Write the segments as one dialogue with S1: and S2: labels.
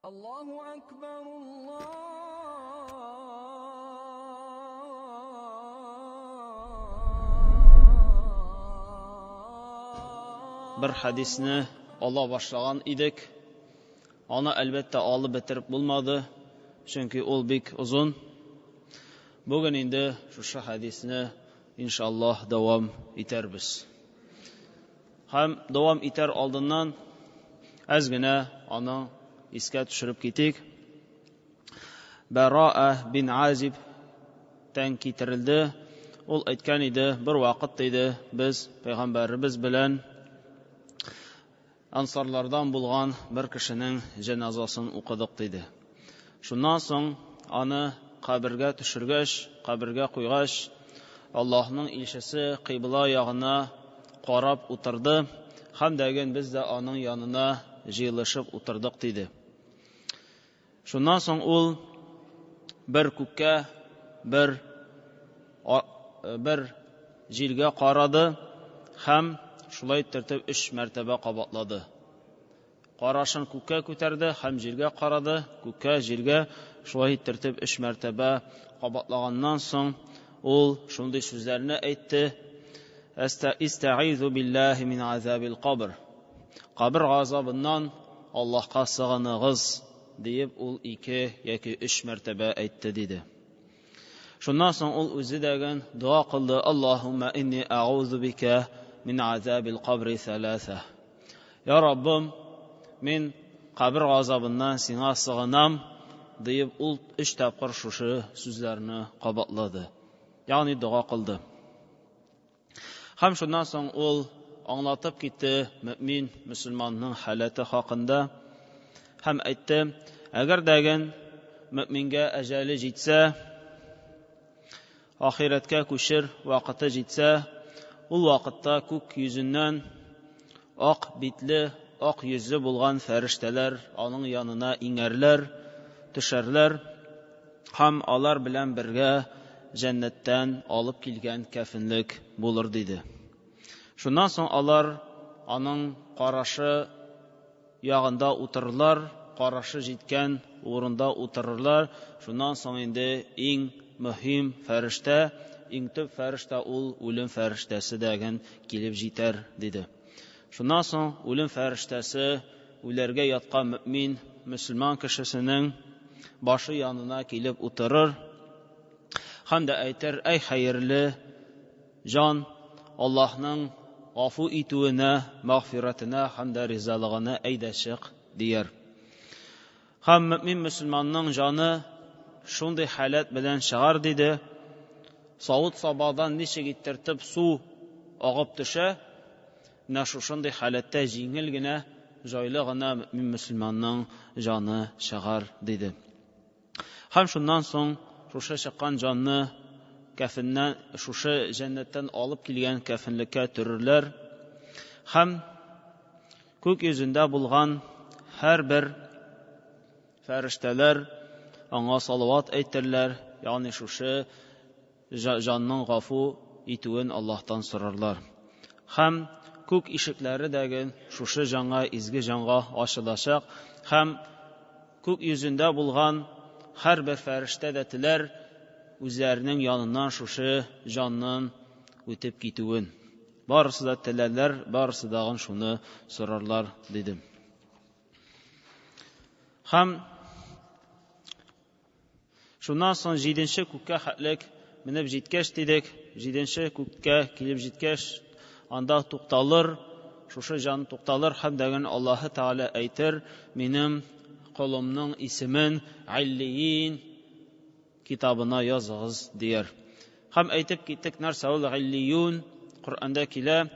S1: Allahu akbar,
S2: Allah. Бер хәдисне ала башлаган идек. Аны, әлбәттә, алып бетереп булмады, чөнки ул бик озын. Бүген инде шушы хәдисне иншаллаһ дәвам итәрбез. Һәм дәвам итәр алдыннан әз генә аны искә төшереп китик. Бәраа бин Азиб тән китерелде. Ул әйткән иде, бер вакыт диде, без пәйгамбәребез белән ансарлардан булган бер кешенең җеназасын укыдык диде. Шуннан соң аны кабергә төшергәч, кабергә куйгач, Аллаһның илчесе кыйбла ягына карап утырды һәм дәген без дә аның янына җыелышып утырдык диде. Шуннан соң ул бер күккә, бер җиргә карады һәм шулай иттереп өч мәртәбә кабатлады. Карашын күккә күтәрде һәм җиргә карады, күккә, җиргә шулай иттереп өч мәртәбә кабатлаганнан соң ул шундый сүзләрне әйтте: Истәгыйзу биллаһи мин азабил кабр. Кабер газабыннан Аллаһка сыгыныгыз, диеп ул ике яки өч мәртәбә әйтте диде. Шуннан соң ул үзе дәген дога кылды: Аллаһумма инни аузу бика мин азабил кабри саласа. Я Раббым, мин кабер газабыннан сиңа сыгынам, диеп ул өч тапкыр шушы сүзләрне кабатлады. Ягъни дога кылды. Һәм шуннан соң ул аңлатып китте мөмин мөселманның халәте хакында һәм әйтте: әгәр дәген мөмингә әҗәле җитсә, ахирәткә күчер вакыты җитсә, ул вакытта күк йөзеннән ак битле, ак йөзле булган фәрештәләр аның янына иңәрләр, төшәрләр һәм алар белән бергә җәннәттән алып килгән кәфенлек булыр диде. Шуннан соң алар аның карашы ягында утырырлар, карашы җиткән урында утырырлар. Шуннан соң инде иң мөһим фәрештә, иң төп фәрештә ул үлем фәрештәсе дәген килеп җитәр диде. Шуннан соң үлем фәрештәсе үләргә яткан мөмин мөселман кешесенең башы янына килеп утырыр һәм дә әйтер: "Әй хәерле җан, Аллаһның гафу итүенә, мәгъфиратына һәм дә ризалыгына әйдә чык", дияр. Һәм мөмин мөселманның җаны шундый халәт белән чыгар диде. Савыт сабадан ничек иттертеп су агып төшә, менә шушындый халәттә җиңел генә, җайлы гына мөмин мөселманның җаны чыгар диде. Һәм шуннан соң шушы чыккан җанны кәфеннән, шушы җәннәттән алып килгән кәфенлеккә төрерләр һәм күк йөзендә булган һәрбер фәрештәләр аңа салават әйтерләр, ягъни шушы җанның гафу итүен Аллаһтан сорарлар. Һәм күк ишекләре дәге шушы җанга, изге җанга ачылачак һәм күк йөзендә булган һәрбер фәрештә дә теләр үзләренең яныннан шушы җанның үтеп китүен. Барысы да теләрләр, барысы дагын шуны сорарлар, диде. Һәм шуннан соң җиденче күккә хәтлек менеп җиткәч дидек, җиденче күккә килеп җиткәч, анда тукталыр, шушы җан тукталыр һәм дәген Аллаһы Тәгалә әйтер: "Минем колымның исемен Аллиин китабына языгыз", дияр. Һәм әйтеп киттек, нәрсә ул Аллиюн? Коръәндә килә: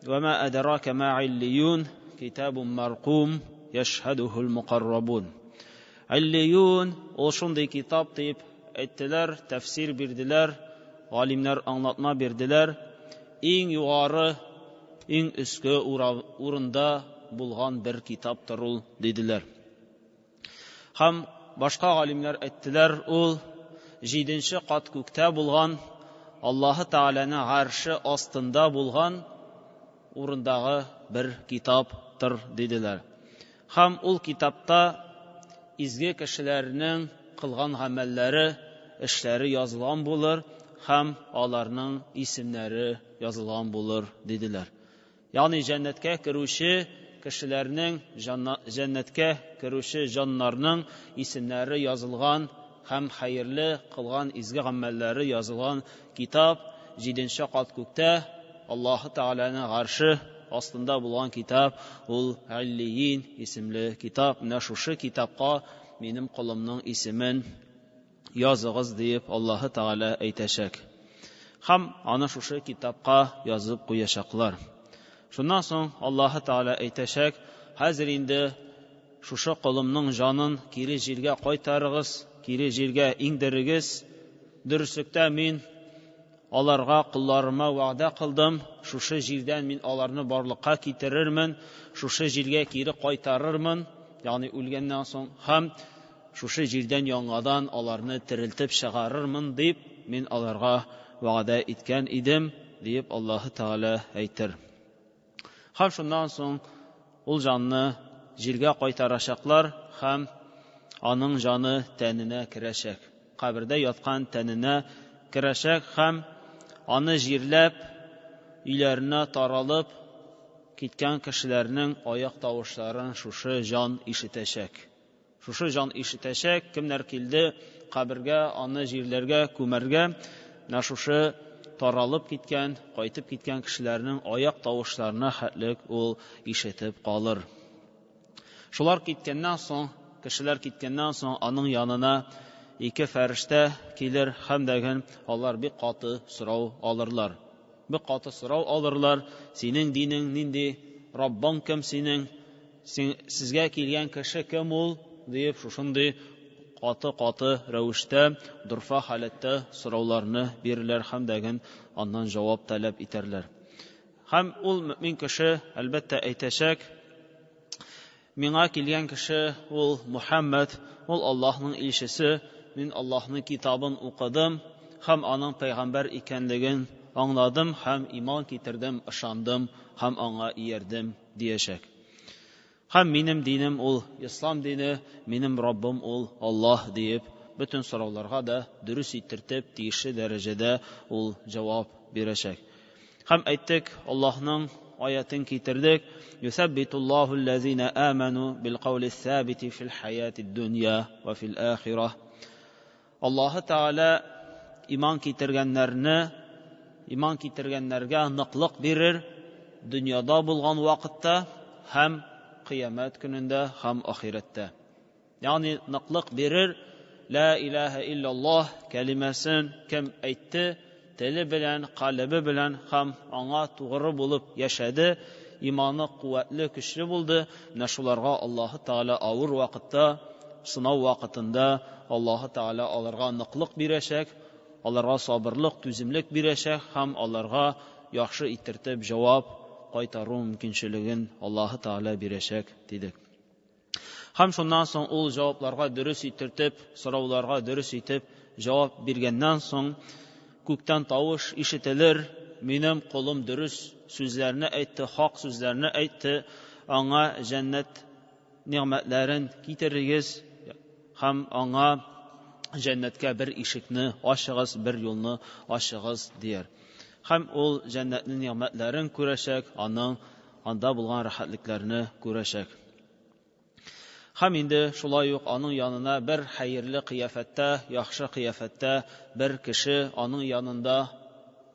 S2: "Ва ма адрака ма Аллиюн, китабун маркум яшһадухул мукаррабун". Аллиюн ул шундый китап дип әйттеләр, тәфсир бирделәр, галимнәр аңлатма бирделәр. Иң югары, иң өске урында булган бер китаптыр ул, диделәр. Һәм башка галимнәр әйттеләр, ул җиденче кат күктә булган, Аллаһы Тәгаләнең гарше астында булган урындагы бер китаптыр, диделәр. Һәм ул китапта изге кешеләрнең кылган гамәлләре, эшләре язылган булыр һәм аларның исемнәре язылган булыр, диделәр. Ягъни җәннәткә керүче кешеләрнең, җәннәткә керүче җаннарның исемнәре язылган һәм хәерле кылган изге гамәлләре язылган китап җиденче кат күктә Аллаһы Тәгаләнең гарше астында булган китап, ул Иллиин исемле китап. Менә шушы китапка минем колымның исемен языгыз диеп Аллаһы Тәгалә әйтәчәк. Һәм аны шушы китапка язып куячаклар. Шуннан соң Аллаһы Тәгалә әйтәчәк, хәзер инде шушы колымның җанын кире җиргә кайтарыгыз, кире җиргә иңдерегез. Дөреслектә мин аларга, колларыма вәгъдә кылдым, шушы җирдән мин аларны барлыкка китерермен, шушы җиргә кире кайтарырмын, ягъни үлгәннән соң, һәм шушы җирдән яңадан аларны терелтеп чыгарырмын дип мин аларга вәгъдә иткән идем, диеп Аллаһы Тәгалә әйтер. Һәм шуннан соң ул җанны җиргә кайтарачаклар һәм аның җаны тәненә керәчәк. Кабердә яткан тәненә керәчәк һәм аны җирләп, өйләренә таралып киткән кешеләрнең аяк тавышларын шушы җан ишетәчәк. Шушы җан ишетәчәк, кемнәр килде кабергә, аны җирләргә, күмәргә, менә шушы таралып киткән, кайтып киткән кешеләрнең аяк тавышларына хәтлек ул ишетеп калыр. Шулар киткәннән соң, кешеләр киткәннән соң, аның янына ике фәрештә килер һәм дәген алар бик каты сорау алырлар. Бик каты сорау алырлар, синең динең нинди, Раббың кем синең, сезгә килгән кеше кем ул, диеп шушындый каты-каты рәвештә, дорфа халәттә сорауларны бирерләр һәм дәген аннан җавап таләп итәрләр. Һәм ул мөмин кеше, әлбәттә, әйтәчәк, миңа килгән кеше ул Мухаммад, ул Аллаһның илчесе, мин Аллаһның китабын укыдым һәм аның пәйгамбәр икәнлеген аңладым һәм иман китердем, ышандым һәм аңа иярдем, диячәк. Һәм минем динем ул ислам дине, минем Раббым ул Аллаһ диеп, бөтен сорауларга да дөрес иттертеп, тиешле дәрәҗәдә ул җавап бирәчәк. Һәм әйттек, Аллаһның аятын китердек, Юсаббитуллаһу аллазина аману бил каули сабити фил хаятид дөнья ва фил ахирah. Аллаһы Тәгалә иман китергәннәрне, иман китергәннәргә ныклык бирер дөньяда булган вакытта һәм кыямәт көнендә һәм ахирәттә. Ягъни ныклык бирер, ла илаһа иллаллаһ кәлимәсен кем әйтте, теле белән, калебе белән һәм аңа тугры булып яшәде, иманы куәтле, көчле булды, менә шуларга Аллаһы Тәгалә авыр вакытта, сынау вакытында Аллаһы Тәгалә аларга ныклык бирәчәк, аларга сабырлык, түземлек бирәчәк һәм аларга яхшы иттертеп җавап кайтару мөмкинчелеген Аллаһы Тәгалә бирәчәк, дидек. Һәм шуннан соң ул җавапларга дөрес иттертеп, сорауларга дөрес итеп җавап биргәннән соң, күктән тавыш ишетелер, минем колым дөрес сүзләрне әйтте, хак сүзләрне әйтте, аңа җәннәт нигъмәтләрен китерегез һәм аңа җәннәткә бер ишекне ачыгыз, бер юлны ачыгыз, дияр. Һәм ул җәннәтнең нигъмәтләрен күрәчәк, аның анда булган рәхәтлекләрне күрәчәк. Һәм инде шулай ук аның янына бер хәерле кыяфәттә, яхшы кыяфәттә бер кеше аның янында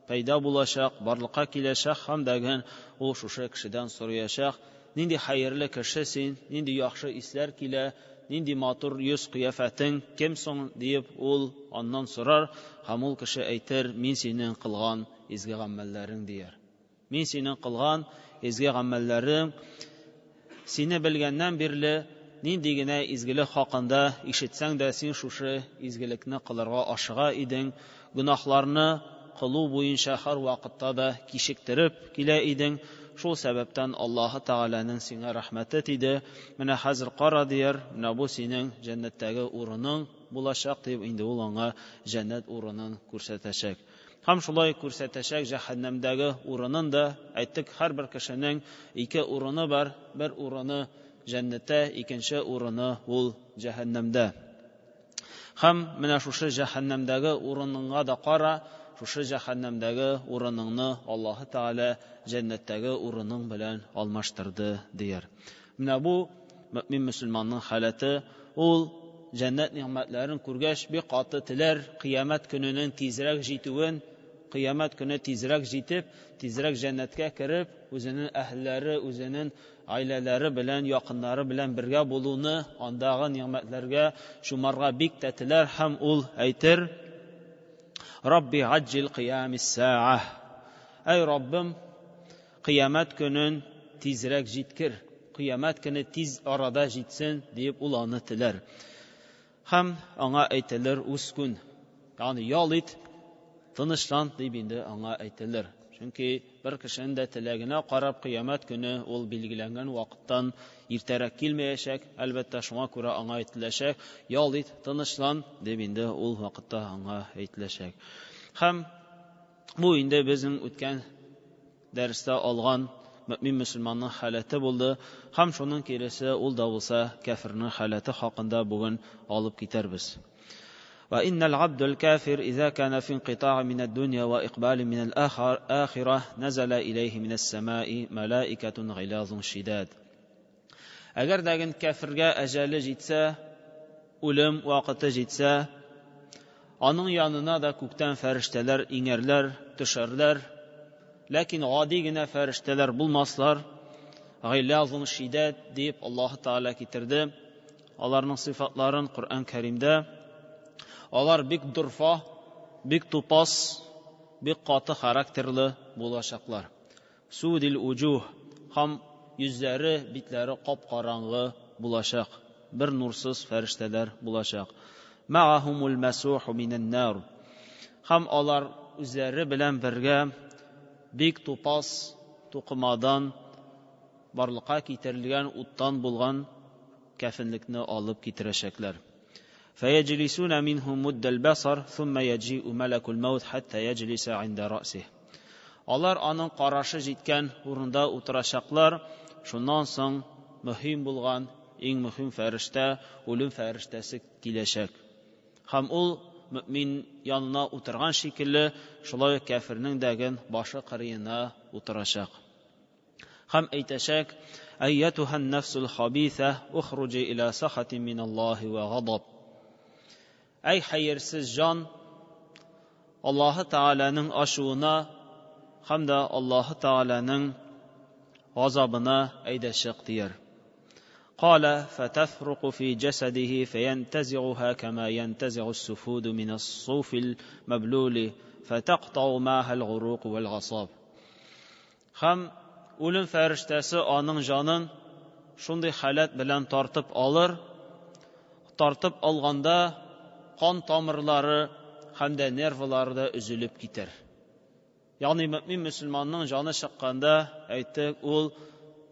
S2: пәйда булачак, барлыкка киләчәк һәм дәген ул шушы кешедән сораячак, нинди хәерле кеше син, нинди яхшы исләр килә, нинди матур йөз кыяфәтең, кем соң, диеп ул аннан сорар, һәм ул кеше әйтер, мин синең кылган изге гамәлләрең, дияр. Мин синең кылган изге гамәлләрең, сине белгәннән бирле нинди генә изгелек хакында ишетсәң дә, син шушы изгелекне кылырга ашыга идең, гөнаһларны кылу буенча һәр вакытта да кичектереп килә идең, шул сәбәптән Аллаһы Тәгаләнең сиңа рәхмәте тиде. Менә хәзер кара, дияр, менә бу синең җәннәттәге урының булачак, дип инде ул аңа җәннәт урынын күрсәтәчәк. Һәм шулай күрсәтәчәк җәһәннәмдәге урынын да. Әйттек, һәрбер кешенең ике урыны бар. Бер урыны җәннәттә, икенче урыны ул җәһәннәмдә. Һәм менә шушы җәһәннәмдәге урыныңа да кара, шушы җәһәннәмдәге урыныңны Аллаһы Тәгалә җәннәттәге урының белән алмаштырды, дияр. Менә бу мөэмин мөселманның халәте, ул җәннәт нигъмәтләрен күргәч, бик каты теләр кыямәт көненең тизрәк җитүен, кыямәт көне тизрәк җитеп, тизрәк җәннәткә кереп, үзенең әһелләре, үзенең гаиләләре белән, якыннары белән бергә булуны, андагы нигъмәтләргә чумарга бик тә теләр һәм ул әйтер: Рабби аджил кыямис са'а. Әй Раббым, кыямәт көнен тизрәк җиткер, кыямәт көне тиз арада җитсен, диеп ул аны теләр. Һәм аңа әйтелер: Үскүн, ягъни ял ит, тынычлан, дип инде аңа әйтелер. Чөнки бер кешенең дә теләгенә карап кыямәт көне ул билгеләнгән вакыттан иртәрәк килмәячәк. Әлбәттә, шуңа күрә аңа әйтеләчәк: ял ит, тынычлан, дип инде ул вакытта аңа әйтеләчәк. Һәм бу инде безнең үткән дәрестә алган мөэмин мөселманның халәте булды. Һәм шуның киресе, ул да булса кәфирнең халәте хакында бүген алып китәрбез. وإن العبد الكافر إذا كان في انقطاع من الدنيا وإقبال من الآخرة نزل إليه من السماء ملائكة غلاظ شداد. Әгәр дәген кәфиргә әҗәле җитсә, үлем вакыты җитсә, аның янына да күктән фәрештәләр иңәрләр, төшәрләр. Ләкин гади генә фәрештәләр булмаслар. Гыйлазун шидәт дип Аллаһ Тәгалә китерде. Аларның сыйфатларын Коръән Кәримдә. Алар бик дорфа, бик тупас, бик каты характерлы булачаклар. Судил уҗуһ, һәм йөзләре, битләре кап-караңгы булачак. Бер нурсыз фәрештәләр булачак. Мәгахумул мәсуху минән нар. Һәм алар үзләре белән бергә бик тупас тукымадан барлыкка китерелгән уттан булган кәфенлекне алып китерәчәкләр. فيجلسون منه مد البصر ثم يجيء ملك الموت حتى يجلس عند رأسه. Алар аның карашы җиткән урында утырачаклар. Шуннан соң мөһим булган, иң мөһим фәрештә, үлем фәрештәсе киләчәк. Һәм ул мөмин янына утырган шикелле, шулай ук кәфирнең дәген башы кырыена утырачак. Һәм әйтәчәк: Әйятуһан нафсул хабиса, ухруҗи иля сахатин мин Аллаһи ва гадаб. Әй хәерсез җан, Аллаһы Тәгаләнең ачуына һәм дә Аллаһы Тәгаләнең газабына әйдә чык, дияр. قال فتفرق في جسده فينتزعها كما ينتزع السفود من الصوف المبلول فتقطع معها العروق والعصاب. Һәм үлем фәрештәсе аның җанын шундый халәт белән тартып алыр. Тартып алганда кан тамырлары һәм дә нервылары да өзелеп китәр. Ягъни мөмин мөселманның җаны чыкканда, әйттек, ул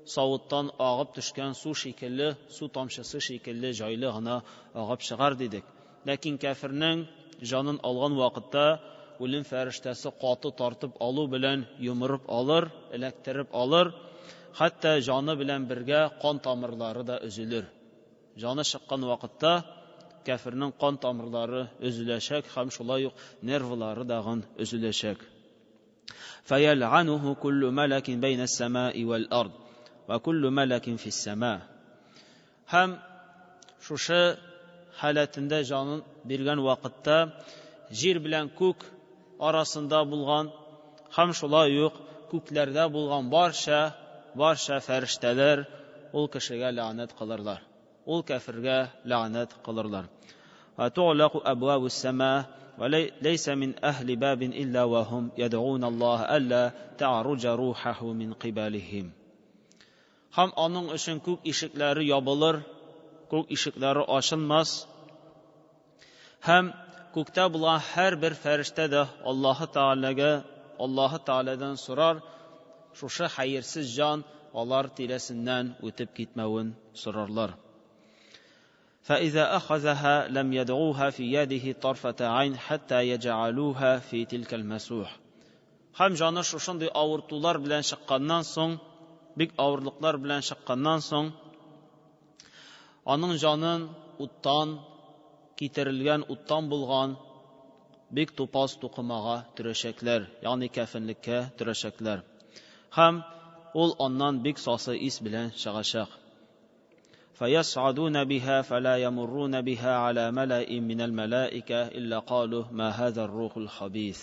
S2: савыттан агып төшкән су шикелле, су тамчысы шикелле җайлы гына агып чыгар дидек. Ләкин кәфирнең җанын алган вакытта үлем фәрештәсе каты тартып алу белән йомырып алыр, эләктереп алыр, хәтта җаны белән бергә кан тамырлары да өзелер. Җаны чыккан вакытта кәфирнең кан тамырлары өзеләчәк һәм шулай ук нервлары дагын өзеләчәк. فيلعنه كل ملك بين السماء والأرض وكل ملك في السماء. Һәм шушы халәтендә җанын биргән вакытта җир белән күк арасында булган һәм шулай ук күкләрдә булган барча барча фәрештәләр ул кешегә ләгънәт кылырлар. Ул кәфиргә ләгънәт кылырлар. وتغلق أبواب السماء وليس من أهل باب إلا وهم يدعون الله ألا تعرج روحه من قبلهم. Һәм аның өчен күк ишекләре ябылыр, күк ишекләре ачылмас. Һәм күктә булган һәрбер фәрештә дә Аллаһы Тәгаләгә, Аллаһы Тәгаләдән сорар, шушы хәерсез җан алар тирәсеннән үтеп китмәвен сорарлар. فإذا أخذها لم يدعوها في يده طرفة عين حتى يجعلوها في تلك المسوح. Һәм җаны шушындый авыртулар белән чыкканнан соң, бик авырлыклар белән чыкканнан соң, Аның җанын уттан китерелгән, уттан булган бик тупас тукымага төрәчәкләр, ягъни кәфенлеккә төрәчәкләр. Һәм ул аннан бик сасы ис белән чыгачак. فيصعدون بها فلا يمرون بها على ملأ من الملائكة إلا قالوا ما هذا الروح الخبيث.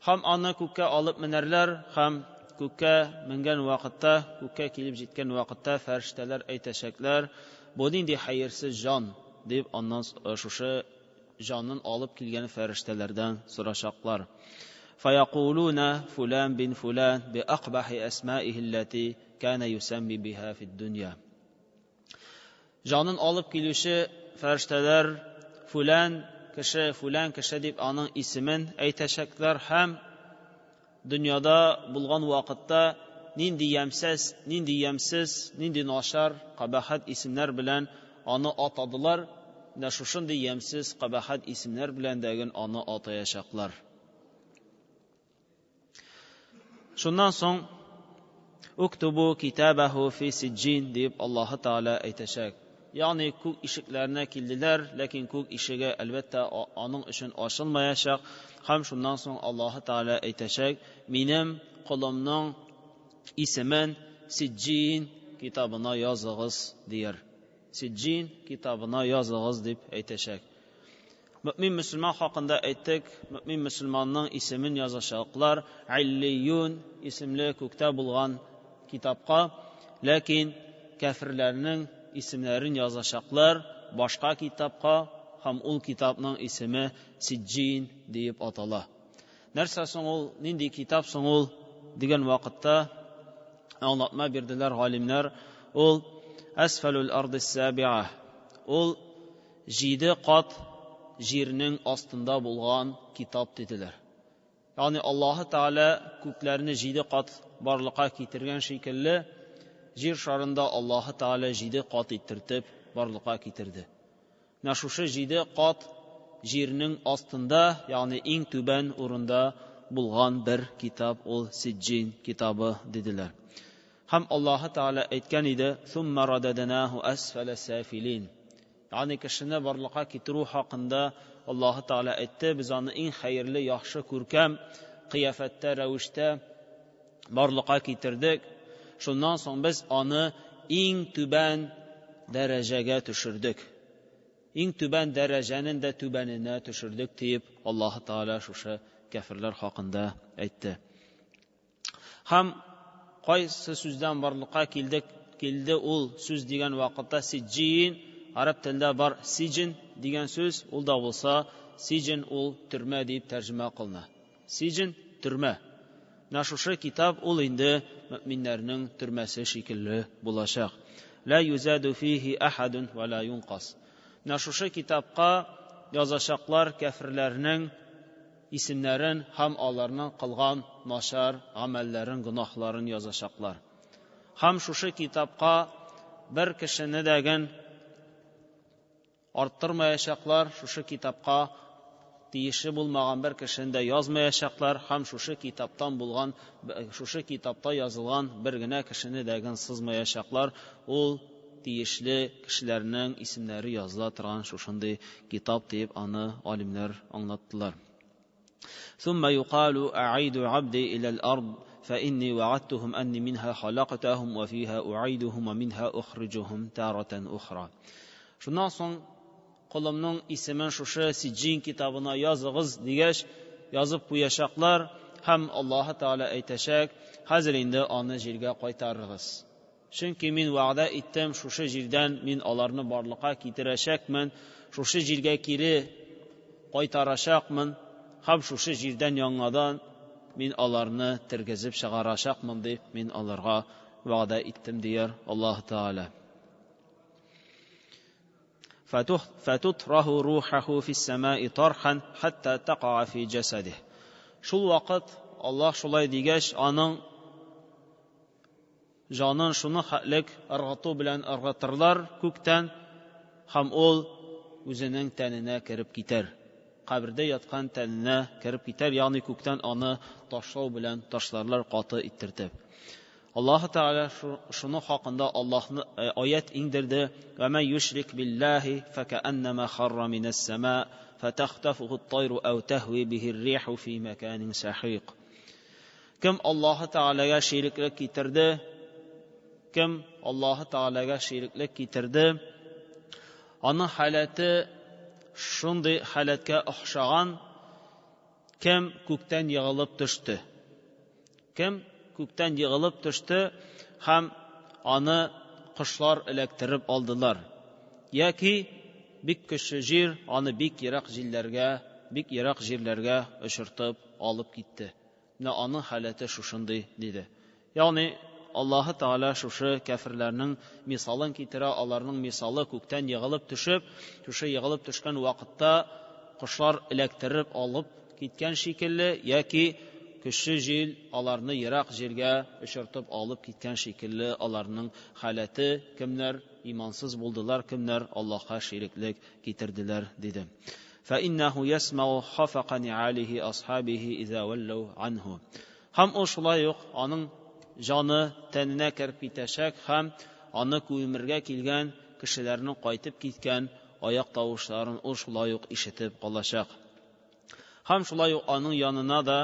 S2: Һәм аны күккә алып менәрләр, һәм күккә менгән вакытта, күккә килеп җиткән вакытта фәрештәләр әйтәчәкләр, бу нинди хәерсез җан, дип аннан шушы җанын алып килгән фәрештәләрдән сорашаклар. فيقولون فلان بن فلان بأقبح أسمائه التي كان يسمي بها في الدنيا. Җанын алып килүче фәрештәләр фүлән кеше, фүлән кеше дип аның исемен әйтәчәкләр һәм дөньяда булган вакытта нинди ямьсез, нинди ямьсез, нинди начар, кабахәт исемнәр белән аны атадылар, менә шушындый ямьсез, кабахәт исемнәр белән дәген аны атаячаклар. Шуннан соң Уктубу китабаху фи сиджин дип Аллаһы Тәгалә әйтәчәк. Ягъни күк ишекләренә килделәр, ләкин күк ишеге әлбәттә аның өчен ачылмаячак. Һәм шуннан соң Аллаһы Тәгалә әйтәчәк: Минем колымның исемен Сиджин китабына языгыз дияр. Сиджин китабына языгыз дип әйтәчәк. Мөмин мөселман хакында әйттек, мөмин мөселманның исемен язачаклар Аллиюн исемле күктә булган китапка, ләкин кәферләрнең исемнәрен язачаклар башка китапка һәм ул китапның исеме Сиджин диеп атала. Нәрсә соң ул, нинди китап соң ул дигән вакытта аңлатма бирделәр галимнәр. Ул Әсфәлүл арды сәбиа. Ул җиде кат җирнең астында булган китап диделәр. Ягъни Аллаһы Тәгалә күкләрне җиде кат барлыкка китергән шикелле, җир шарында Аллаһы Тәгалә җиде кат иттертеп барлыкка китерде. Менә шушы җиде кат җирнең астында, ягъни иң түбән урында булган бер китап ул Сиджин китабы диделәр. Һәм Аллаһы Тәгалә әйткән иде: "Сумма рададнаху асфала сафилин." Ягъни кешене барлыкка китерү хакында Аллаһы Тәгалә әйтте, без аны иң хәерле, яхшы, күркәм кыяфәттә, рәвештә барлыкка китердек. Шуннан соң без аны иң түбән дәрәҗәгә төшердек. Иң түбән дәрәҗәнең дә түбәненә төшердек диеп Аллаһы Тәгалә шушы кәферләр хакында әйтте. Һәм кайсы сүздән барлыкка килдек, килде ул сүз дигән вакытта сиджин, араб телендә бар сиджин дигән сүз, ул да булса сиджин ул төрмә дип тәрҗемә кылына. Сиджин төрмә. Менә шушы китап ул инде мөминнәрнең төрмәсе шикелле булачак. Ла юзаду фихи ахадун ва ла юнкас. Менә шушы китапка язачаклар кәферләрнең исемнәрен һәм аларның кылган начар гамәлләрен, гөнаһларын язачаклар. Һәм шушы китапка бер кешене дәген арттырмаячаклар, шушы китапка тиешле булмаган бер кешене дә язмаячаклар һәм шушы китаптан булган, шушы китапта язылган бер генә кешене дәген сызмаячаклар. Ул тиешле кешеләрнең исемнәре языла торган шушындый китап дип аны галимнәр аңлаттылар. ثم يقال أعيد عبدي إلى الأرض فإني وعدتهم أني منها خلقتهم وفيها أعيدهم ومنها أخرجهم تارة أخرى. Шуннан соң колымның исемен шушы Сиджин китабына языгыз дигәч, язып куячаклар һәм Аллаһы Тәгалә әйтәчәк, хәзер инде аны җиргә кайтарыгыз. Чөнки мин вәгъдә иттем, шушы җирдән мин аларны барлыкка китерәчәкмен, шушы җиргә кире кайтарачакмын һәм шушы җирдән яңадан мин аларны тергезеп чыгарачакмын дип мин аларга вәгъдә иттем дияр Аллаһ Тәгалә. Фатутраху рухаху фис самаи тархан хатта тaqa'a фи җасадих. Шул вакыт Аллаһ шулай дигәч, аның җанын шуны хәтлек ыргыту белән ыргытырлар күктән һәм ул үзенең тәненә кереп китәр. Кабердә яткан тәненә кереп китәр, ягъни күктән аны ташлау белән ташларлар каты иттертеп. Аллаһы Тәгалә шуны хакында Аллаһны аят иңдерде: "Ва ман юшрик биллаһи факааннама харра минас сама фатахтафуху ат-тайру ау тахви бихи ар-риху фи маканин сахиq." Кем Аллаһы Тәгаләгә шириклек китерде, кем Аллаһы Тәгаләгә шириклек китерде, аның халәте шундый халәткә охшаган, кем күктән егылып төште. Кем күктән егылып төште һәм аны кошлар эләктереп алдылар. Яки бик көчле җир аны бик ерак җилләргә, бик ерак җирләргә очыртып алып китте. Менә аның халәте шушындый, диде. Ягъни Аллаһы Тәгалә шушы кәферләрнең мисалын китерә, аларның мисалы күктән егылып төшеп, шушы егылып төшкән вакытта кошлар эләктереп алып киткән шикелле, яки көчле җил аларны ерак җиргә очыртып алып киткән шикелле аларның халәте, кемнәр имансыз булдылар, кемнәр Аллаһка шириклек китерделәр, диде. فإنه يسمع خفق نعاله أصحابه إذا ولوا عنه. Һәм ул шулай ук аның җаны тәненә кереп китәчәк һәм аны күмергә килгән кешеләрнең кайтып киткән аяк тавышларын ул шулай ук ишетеп калачак. Һәм шулай ук аның янына да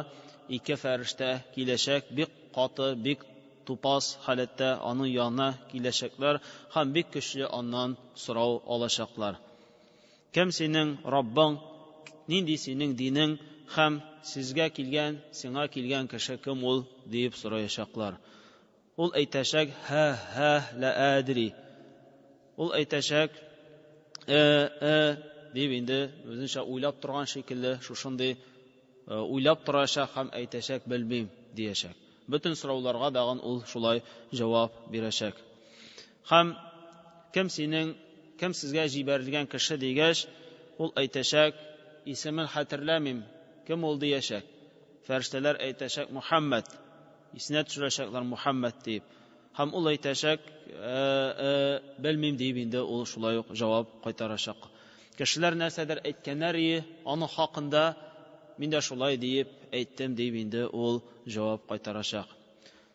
S2: ике фәрештә киләчәк, бик каты, бик тупас халәттә аның янына киләчәкләр һәм бик көчле аннан сорау алачаклар. Кем синең Раббың, нинди синең динең һәм сезгә килгән, сиңа килгән кеше кем ул, диеп сораячаклар. Ул әйтәчәк: "Һә, һә, ла адри." Ул әйтәчәк: "Э, э", дип инде үзенчә уйлап торган шикелле шушындый уйлап торачак һәм әйтәчәк: "Белмим", диячәк. Бөтен сорауларга дагын ул шулай җавап бирәчәк. Һәм кем синең, кем сезгә җибәрелгән кеше дигәч, ул әйтәчәк: "Исемен хәтерләмим, кем ул?" диячәк. Фәрештәләр әйтәчәк: "Мухаммад." Исенә төшерәчәкләр Мухаммад дип. Һәм ул әйтәчәк: "Белмим", дип инде ул шулай ук җавап кайтарачак. Кешеләр нәрсәдер әйткәннәр ие аның хакында, мин дә шулай диеп әйттем, дип инде ул җавап кайтарачак.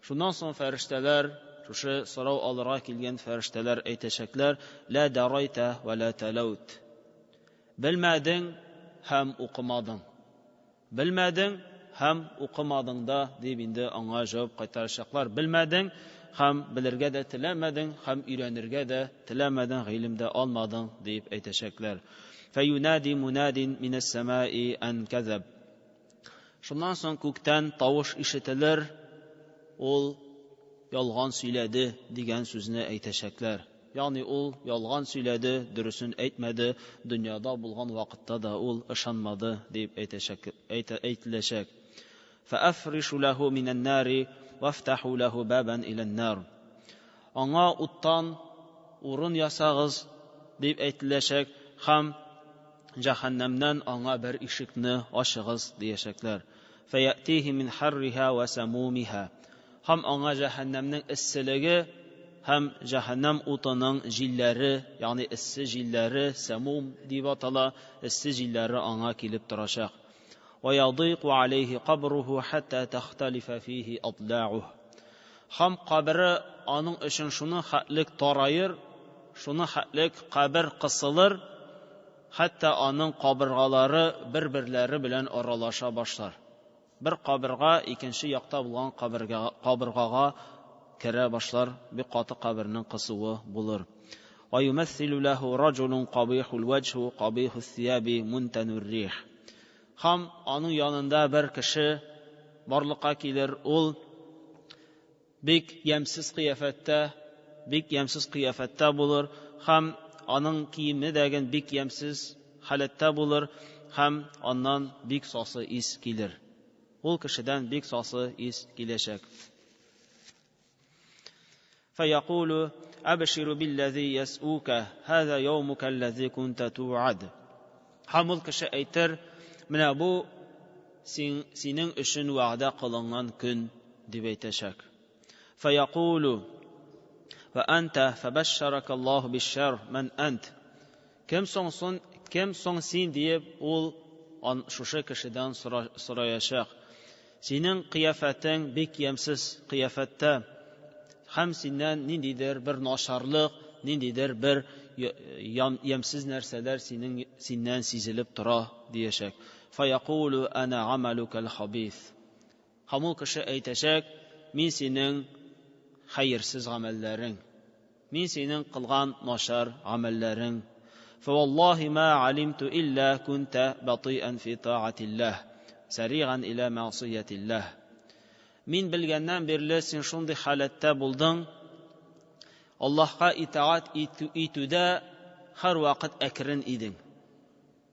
S2: Шуннан соң фәрештәләр, шушы сорау алырга килгән фәрештәләр әйтәчәкләр: "Ла дарайта ва ла талаут." Белмәдең һәм укымадың. Белмәдең һәм укымадың да, дип инде аңа җавап кайтарачаклар. Белмәдең һәм белергә дә теләмәдең, һәм өйрәнергә дә теләмәдең, гыйлем дә алмадың, дип әйтәчәкләр. Фәюнади мунадин минәс самаи ан казаб. Шуннан соң күктән тавыш ишетелер, ул ялган сөйләде дигән сүзне әйтәчәкләр. Ягъни ул ялган сөйләде, дөресен әйтмәде, дөньяда булган вакытта да ул ышанмады дип әйтәчәк, әйтеләчәк. Фәафришу лаху минән нари вафтаху лаху бабан илән нар. Аңа уттан урын ясагыз дип әйтеләчәк һәм җәһәннәмнән аңа бер ишекне ачыгыз диячәкләр. Фәятихи мин харриха ва самумиха. Һәм аңа җәһәннәмнең эсселеге һәм җәһәннәм утының җилләре, ягъни эссе җилләре, самум дип атала, эссе җилләре аңа килеп торачак. Ва ядыйку алейхи кабруху хатта тахталифа фихи адлa'уh. Һәм кабере аның өчен шуны хәтлек тараер, шуны хәтлек кабер кысылыр, хәтта аның кабыргалары бер-берләре белән аралаша башлар. Бер кабырга икенче якта булган кабыргага керә башлар, бик каты кабернең кысуы булыр. Ва юмассилу лаху раджулун кабихул ваҗһу кабихус сияби мунтанур рих. Һәм аның янында бер кеше барлыкка килер, ул бик ямьсез кыяфәттә, бик ямьсез кыяфәттә булыр, һәм аның киеме дәген бик ямьсез халәттә булыр, һәм аннан бик сасы ис килер. Ул кешедән бик сасы ис киләчәк. فيقول أبشر بالذي يسؤوك هذا يومك الذي كنت توعد. Һәм ул кеше әйтер: менә бу синең өчен вәгъдә кылынган көн, дип әйтәчәк. فيقول وأنت فبشرك الله بالشر من أنت. Кем соң сон, кем соң син диеп ул шушы кешедән сораячак. Синең кыяфәтең бик ямьсез кыяфәттә, Һәм синнән ниндидер бер начарлык, ниндидер бер ямьсез нәрсәләр синең синнән сизелеп тора, диячәк. Фаякулу ана амалукал хабис. Һәм ул кеше әйтәчәк, мин синең хәерсез гамәлләрең, мин синең кылган начар гамәлләрең. فوالله ما علمت إلا كنت بطيئا في طاعة الله سريعا إلى معصية الله. Мин белгәннән бирле син шундый халәттә булдың, Аллаһка итаать итүдә һәрвакыт әкрен идең.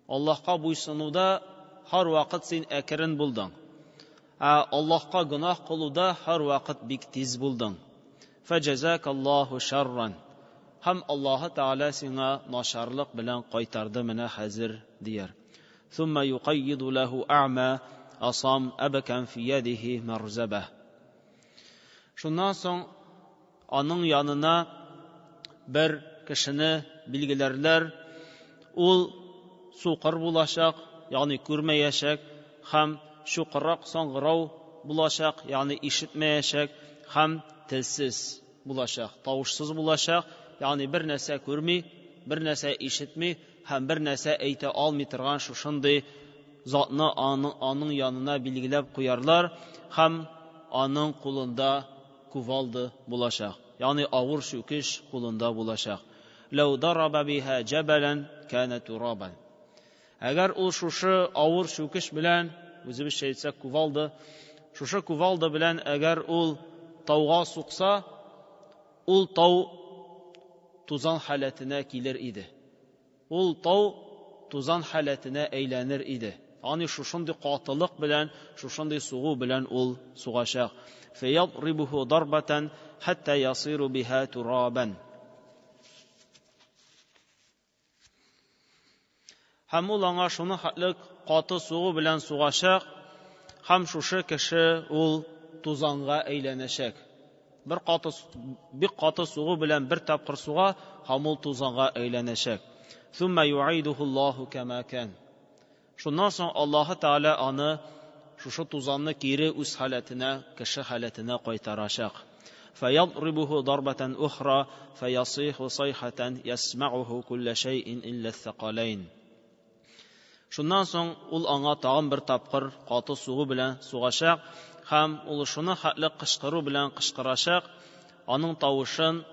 S2: Аллаһка буйсынуда һәрвакыт син әкрен булдың. Ә Аллаһка гөнаһ кылуда һәрвакыт бик тиз булдың. Фәҗәзакаллаһу шарран. Һәм Аллаһы Тәгалә сиңа начарлык белән кайтарды менә хәзер, дияр. Thumma yuqayyidu lahu a'ma asam abkan fi yadihi marzaба. Шуннан соң аның янына бер кешене билгеләрләр. Ул сукыр булачак, ягъни күрмәячәк, һәм чукырак саңгырау булачак, ягъни ишетмәячәк, һәм телсез булачак, тавышсыз булачак, ягъни бер нәрсә күрми, бер нәрсә ишетми һәм бер нәрсә әйтә алмый торган шушындый затны аның янына билгеләп куярлар һәм аның кулында кувалда булачак, ягъни авыр чүкеч кулында булачак. Ләү дараба биһа җәбәлән кана турабан. Әгәр ул шушы авыр чүкеч белән, үзебезчә әйтсәк кувалда, шушы кувалда белән әгәр ул тауга сукса, ул тау тузан халәтенә килер иде. Ул тау тузан халәтенә әйләнер иде. Ягъни шушындый катылык белән, шушындый сугу белән ул сугачак. Фәядрибуху дарбатан хатта ясиру биха турабан. Һәм ул аңа шуны хәтле каты сугу белән сугачак, һәм шушы кеше ул тузанга әйләнәчәк. Бер каты, бик каты сугу белән бер тапкыр суга, һәм ул тузанга әйләнәчәк. Thumma yu'iduhu Allahu kama kan. Шуннан соң Аллаһы Тәгалә аны шушы тузанны кире үз халәтенә, кеше халәтенә кайтарачак. فيضربه ضربة أخرى فيصيح صيحة يسمعه كل شيء إلا الثقلين. Шуннан соң ул аңа тагын бер тапкыр каты сугу белән сугачак һәм ул шуны хәтле кычкыру белән кычкырачак, аның тавышын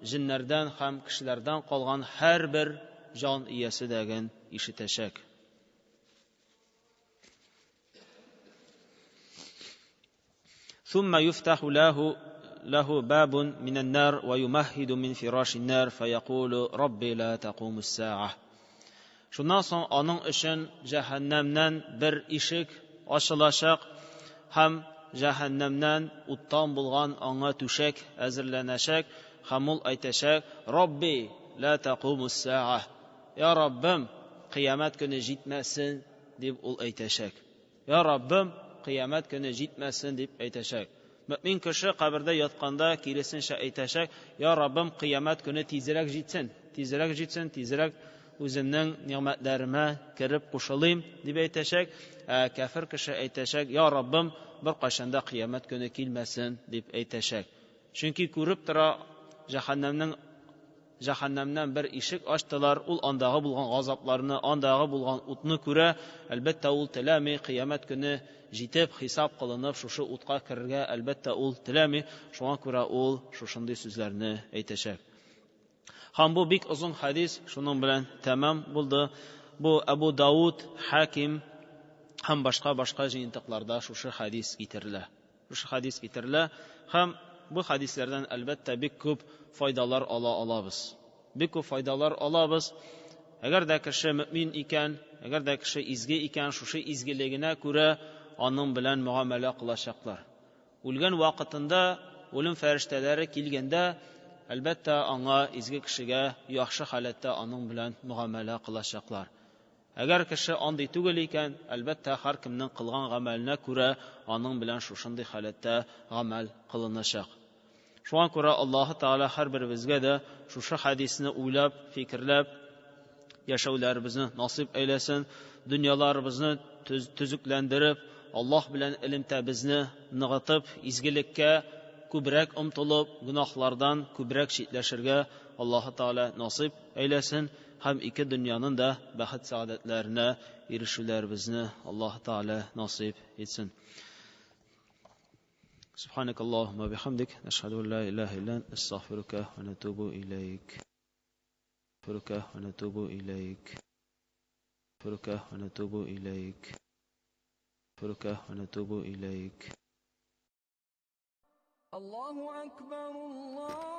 S2: җеннәрдән һәм кешеләрдән калган һәрбер җан иясе дәген ишетәчәк. ثم يفتح له باب من النار ويمهد من فراش النار فيقول ربي لا تقوم الساعة. Шуннан соң аның өчен җәһәннәмнән бер ишек ачылачак һәм җәһәннәмнән уттан булган аңа түшәк әзерләнәчәк һәм ул әйтәчәк: Рабби ла тaqумус саа. Я Раббым, кыямәт көне җитмәсен, дип ул әйтәчәк. Я Раббым, кыямәт көне җитмәсен, дип әйтәчәк. Мөмин кеше кабердә ятканда киресенчә әйтәчәк: Я Раббым, кыямәт көне тизрәк җитсен, тизрәк җитсен, тизрәк үземнең нигъмәтләремә кереп кушылыйм, дип әйтәчәк. Ә кәфер кеше әйтәчәк: Я Раббым, бер кайчан да кыямәт көне килмәсен, дип әйтәчәк. Чөнки күреп тора, җәһәннәмнән бер ишек ачтылар, ул андагы булган газапларны, андагы булган утны күрә, әлбәттә ул теләми кыямәт көне җитеп, хисап кылынып, шушы утка керергә, әлбәттә ул теләми, шуңа күрә ул шушындый сүзләрне әйтәчәк. Һәм бу бик озын хадис, шуның белән тәмам булды. Бу Әбу Дауд, Хаким һәм башка-башка җыентыкларда шушы хадис китерелә. Шушы хадис китерелә һәм бу хадисләрдән әлбәттә бик күп файдалар ала алабыз. Бик күп файдалар алабыз. Әгәр дә кеше мөмин икән, әгәр дә кеше изге икән, шушы изгелегенә күрә аның белән мөгамәлә кылачаклар. Үлгән вакытында, үлем фәрештәләре килгәндә, әлбәттә аңа изге кешегә яхшы халәттә аның белән мөгамәлә кылачаклар. Әгәр кеше андый түгел икән, әлбәттә һәркемнең кылган гамәленә күрә аның белән шушындый халәттә гамәл кылыначак. Шуңа күрә Аллаһы Тәгалә һәрберебезгә дә шушы хадисне уйлап, фикерләп яшәүләребезне насыйп әйләсен, дөньяларыбызны төзекләндереп, Аллаһ белән элемтәбезне ныгытып, изгелеккә күбрәк омтылып, гөнаһлардан күбрәк читләшергә Аллаһы Тәгалә насыйп әйләсен һәм ике дөньяның да бәхет-сәгадәтләренә ирешүләребезне Аллаһы Тәгалә насыйп итсен. سبحانك اللهم وبحمدك نشهد أن لا إله إلا أنت نستغفرك ونتوب إليك نستغفرك ونتوب إليك نستغفرك ونتوب إليك نستغفرك ونتوب إليك.
S1: الله أكبر الله.